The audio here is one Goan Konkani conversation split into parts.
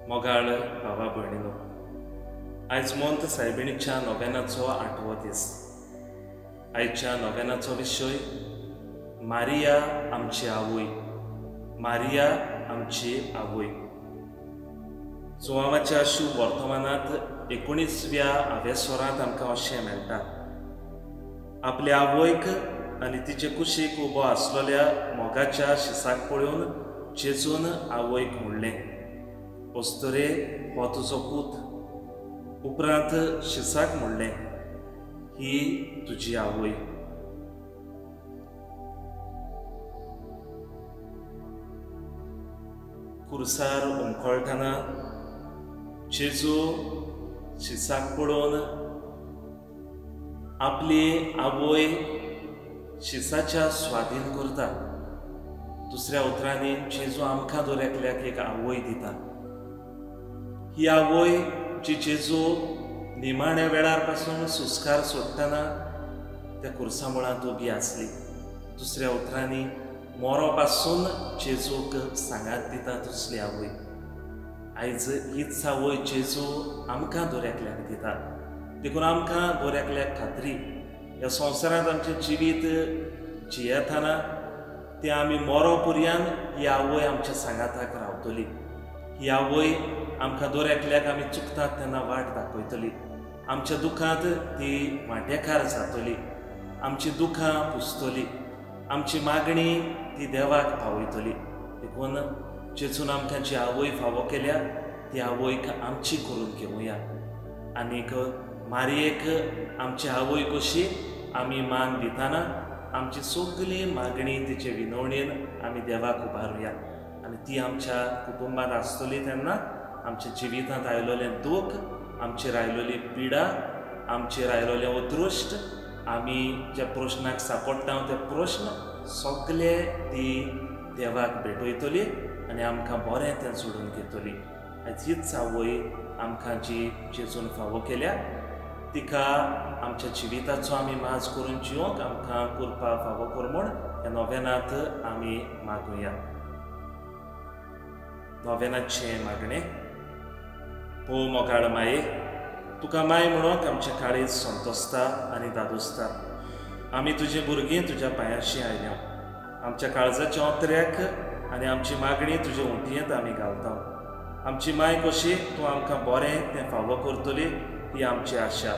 मोगाळ भावा भयणीनो, आयज मोंत सायबिणीच्या नोवेनाचो आठवो दीस। आयच्या नोवेनाचो विशय मारिया आमची आवय, मारिया आमची आवय। जुवांवाच्या शुभ वर्तमानांत 19व्या आवेस्वरांत आमकां अशें मेळटा, आपल्या आवयक आनी तिचे कुशीक उबो आसलेल्या मोगाच्या शिसाक पळोवन जेजून आवयक म्हणलें, अस्तुरे हो तुजो पूत। उपरांत शिसाक म्हणलें, ही तुजी आवय। कुर्सार उमकळटना जेजू शिसाक पळोवन आपली आवय शिसाच्या स्वाधीन करता। दुसऱ्या उतरांनी जेजू आमकां दर एकल्याक एक आवय दिता। ही आवय जी जेजू निमाण्या वेळार पासून सुस्कार सोडटना त्या कुर्सा मुळांत उबी आसली। दुसऱ्या उतरांनी मोरो पासून जेजूक सांगात दिता तसली आवय। आयज हीच आवय जेजू आमकां दर एकल्याक दिता। देखून आमकां दर एकल्याक खात्री, ह्या संवसारांत आमचें जिवीत जियेतना तें आमी मोरो पर्यान ही आवय आमच्या सांगाताक रावतली। ही आवय आमकां दर एकल्याक आमी चुकतात तेन्ना वाट दाखयतली, आमच्या दुखांत ती वांटेकार जातली, आमची दुखां पुसतली, आमची मागणी ती देवाक पावयतली। देखून जेजून आमकां जी आवय फावो केल्या ती आवयक आमची करून घेवया आनीक मारयेक आमची आवय कशी आमी मान दितना आमची सगळी मागणी तिचे विनवणेन आमी देवाक उबारुया आनी ती आमच्या कुटुंबांत आसतली तेन्ना आमच्या जिवितांत आयलेलें दूख, आमचेर आयलेली पिडा, आमचेर आयलेलें अदृश्ट, आमी ज्या प्रश्नाक सांपडटा ते प्रश्न सगळे ती देवाक भेटयतली आनी आमकां बरें तें सोडून घेतली। आयज हीच आवय आमकां जी जेजून फावो केल्या तिका आमच्या जिविताचो आमी माज करून जिवंक आमकां कृपा फावो कर म्हूण ह्या नोवेनांत आमी मागुया। नोवेनाचें मागणें। भोव मोगाळ माये, तुका माय म्हणूंक आमचें काळीज संतोसता आनी दादोसता। आमी तुजी भुरगीं तुज्या पांयांशी आयल्या, आमच्या काळजाच्या ओतऱ्याक आनी आमची मागणी तुजे उंटयेंत आमी घालता। आमची माय कशी तूं आमकां बरें तें फावो करतली ही आमची आशा।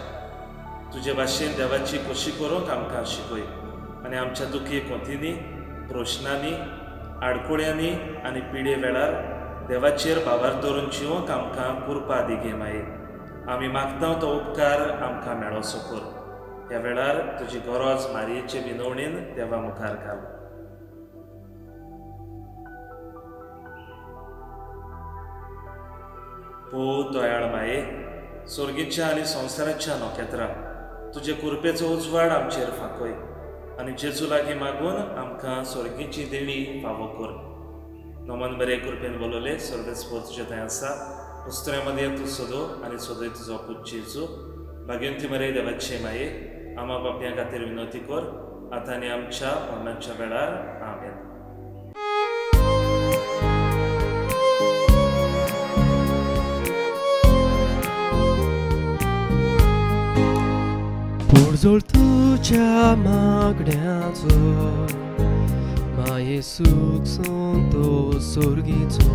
तुजे भाशेन देवाची कशी करूंक आमकां शिकय आनी आमच्या दुखी कोंतींनी, प्रश्नांनी, आडकुळ्यांनी आनी पिडे वेळार देवाचेर भावार धरून जिवंक आमकां कृपा दिगे माये। आमी मागता तो उपकार आमकां मेळोसो कर। ह्या वेळार तुजी गरज मारयेचे विनवणेन देवा मुखार घाल। भोव दयाळ माये, स्वर्गीच्या आनी संवसाराच्या नखेत्रां तुजे कृपेचो उजवाड आमचेर फांकय आनी जेजू लागीं मागून आमकां स्वर्गीची देणी फावो कर। नमन बरे कृपेन बोलवले सर्वेस्पर तुजे थंय आसा, उस्त्र्या मदें तूं सदो आनी सदय तुजो पूत जेजू। भाग्यवंती मरे देवाचे माये, आमा बापयां खातीर विनवती कर आतां आनी आमच्या मरणाच्या वेळार। आमेन। पोरजोळ तुज्या मागण्याचो माये सूख संतोष सोर्गीचो,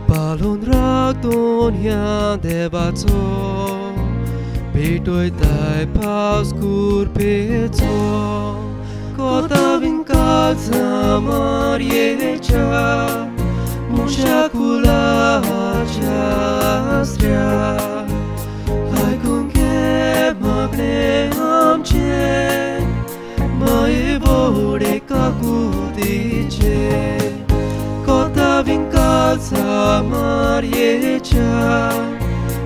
पालोन राखतोन ह्या देवाचो, भेटयताय पावस कुरपेचो। कोतावीन काळजा मारयेच्या मनशा कुलाच्या आसऱ्या, आयकून घे मागणें आमचें माये व्हडे काकुतीचें। कोतावीन काळजा मारयेच्या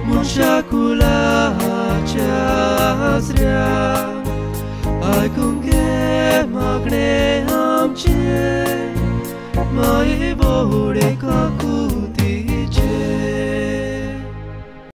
मनशा कुलाच्या आसऱ्या, आयकून घे मागणें आमचें माये व्हडे काकुतीचें।